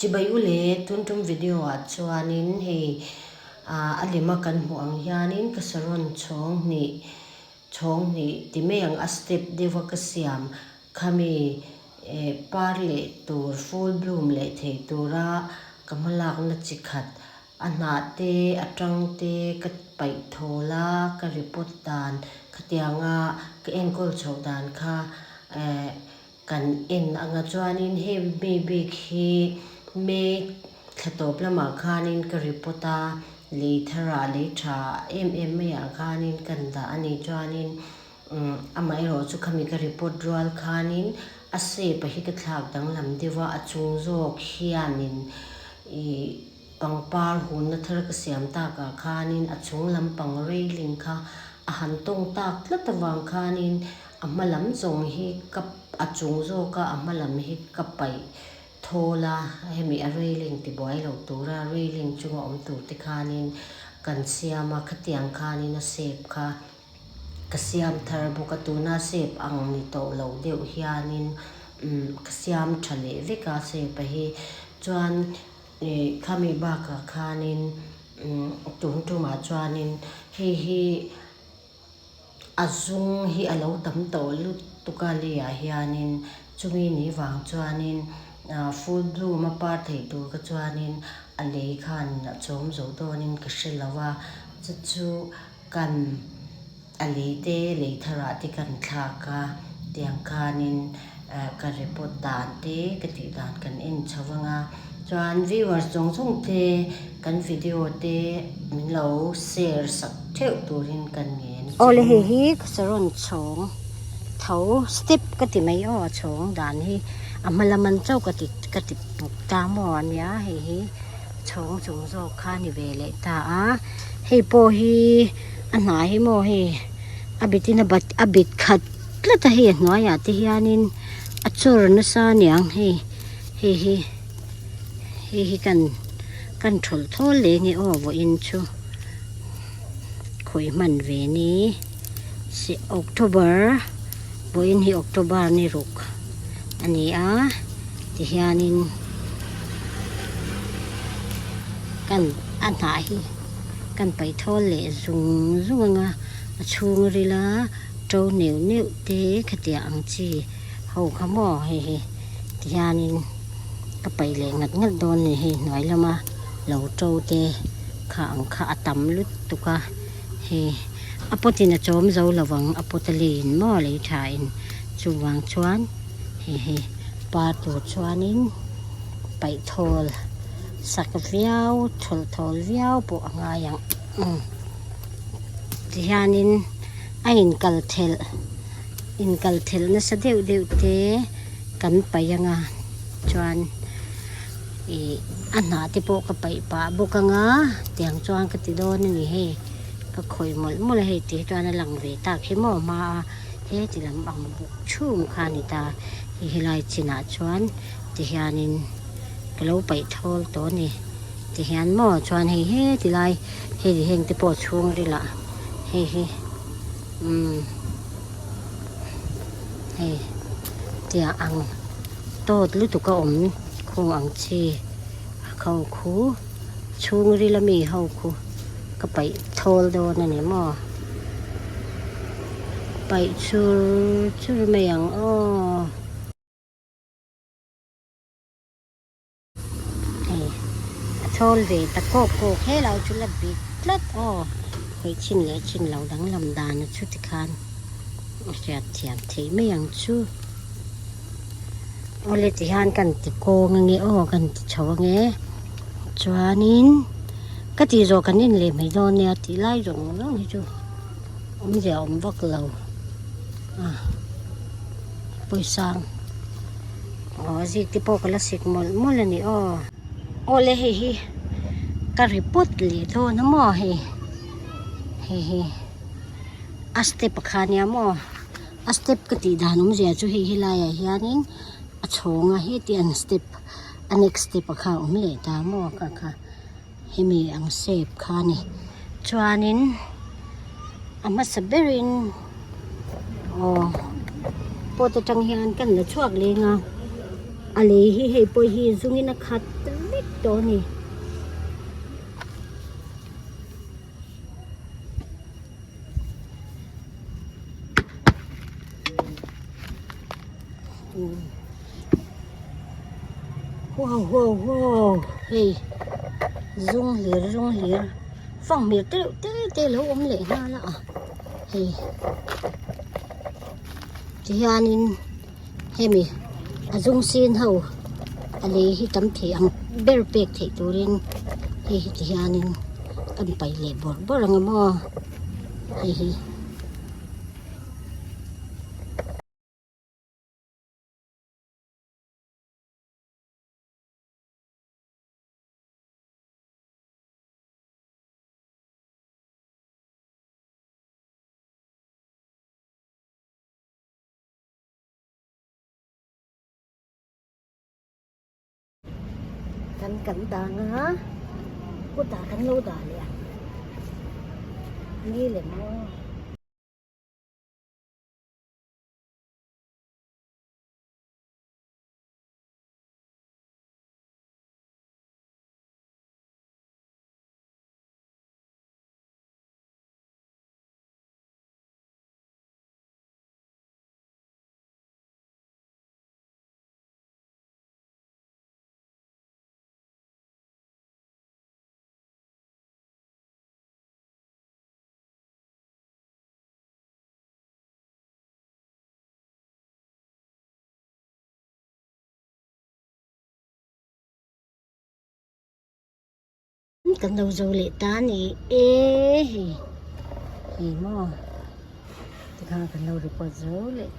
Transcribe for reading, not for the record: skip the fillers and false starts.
Chibai u le, tun tum video ah chuanin hei a lema kan hmuh ang hianin ka saron chhawng hnih chhawng hnih ti mai ang a step deuha ka siam khami par leh tur full bloom leh thei tura ka hmalakna chi khat A hnah te, a tang te ka paih thawl a, ka report dan khatianga ka enkawl chhoh dan kha eh kan en anga chuanin hei mi bik hi May thla tawp lamah khanin ka report a, lei tharah lei tha em em maiah khanin kan dah a nih chuanin umm amaherawh chu khami ka report rual khanin a shape a hi ka thlak danglam deuh a, a chung zawk hianin ih. Pangpar hunna thar ka siam takah khanin a chung lampang railing kha a han tawng tak tlat avang khanin a hma lam zawng hi ka a chung zawka a hma lam hi ka paih thawl a, hemi a railing ti buai lo tura railing chunga awm tur te khanin kan siam a, khatiang khanin a shape kha ka siam thar bawk a, tuna shape ang ni tawh lo deuh hianin ka siam tha leh vek a shape a hi chuan. Ih khami bakah khanin tum tumah chuanin hei hi a zung hi a lo tam tawh lutuk a leiah hianin chumi ni vang chuanin ah full bloom a par theih tur kha chuanin a lei khan a chawm zo dawnin ka hre lo a chu chu kan. A lei te lei tharah te kan thlak a, tiang khanin ka report dan te ka tih dan kan en chho vang a, chuan viewers zawng zawng te kan video te min lo share sak theuh turin kan ngen che Awle hei hi ka saron chhawng tho step ka ti mai aw a chhawng dan hi a hma lam an chauh ka ti ka ti bawk ta maw ania hei hi chhawng chung zawk kha a ni ve leh ta a hei pawh hi. A hnah hi maw hei a bit in a bat a bit khat tlat a hei a hnuaiah te hianin a chawr nasa aniang hei hei hi hei hi kan kan thawlh thawl leh nge aw vawiin chu khawih hman ve ni se October vawiin hi October ni ruk a ni a tihianin kan a hnah hi. Kan paih thawl leh zung zung anga a chhung rila to neuh neuh te khatiah ang chi ho kha maw hei hi tihianin ka paih leh ngat ngat dawn a ni hei hnuai lama lo to te kha ang kha a tam lutuk a hei a pot in a chawm zo lo vang a pot a leiin maw lei tha in chuvang chuan hei hi par tur chuanin paih thawl. Sak viau thawlh thawl viau pawh a ngai ang tihianin a inkal thelh inkal thelh nasa deuh deuh te kan paih anga chuan ih a hnah te pawh ka paih pah bawk anga tiang chuan ka ti dawn a ni hei ka khawih mawlh mawlh a hei tih hi chuan a lang ve tak hi maw hma a he ti lam ang buk chhum kha a ni ta hei helai chinah chuan tihianin. Ka lo paih thawl tawh a ni. Tihian maw chuan hei he ti lai hei heng te pawh chhung rilah hei hi umm hei tiang ang tawt lutuk a awm khung ang chi a kho khu chhung ril ami ho khu ka paih thawl dawn a ni maw paih chur chur mai ang aw. Hei a thawl ve ta kawk kawk he lo chu la bit tlat aw khawih chin leh chin lo danglam dan a chu tikhan a hriat thiam theih mai ang chu awle tihian kan ti kawng ange aw kan ti chho ange chuanin ka tih zawh kan en leh mai dawn nia tih lai zawng zawng hi chu awmzia a awm vak lo a pawisang. Aw zik te pawh ka la sik mawlh mawlh a ni aw. Awle hei hi ka report leh dawn a maw hei hei hi a step a kha nia maw a step ka tih dan awmzia chu hei helaiah hianin a chhawng a heti ang step a next step a kha a awm leh ta maw kha kha. Hemi ang shape kha a ni chuanin a hmasa berin aw pot atang hian kan la chhuak leng a. A lei hi hei pawh hi zungin a khat vek tawh a ni. Wow wow wow hei zung hlir zung hlir fanghmir te reuh te te lo awm leh nghal a hei tihianin hemi a zung sin ho a lei hi tam thei ang ber pek theih turin hei hi tihianin kan paih leh bawrh bawrh ang a maw hei hi. Kan kan dang a kutah kan lo dah leh a ni le maw. Kan lo zo leh ta a ni e hei hei maw tikhan kan lo record zo leh.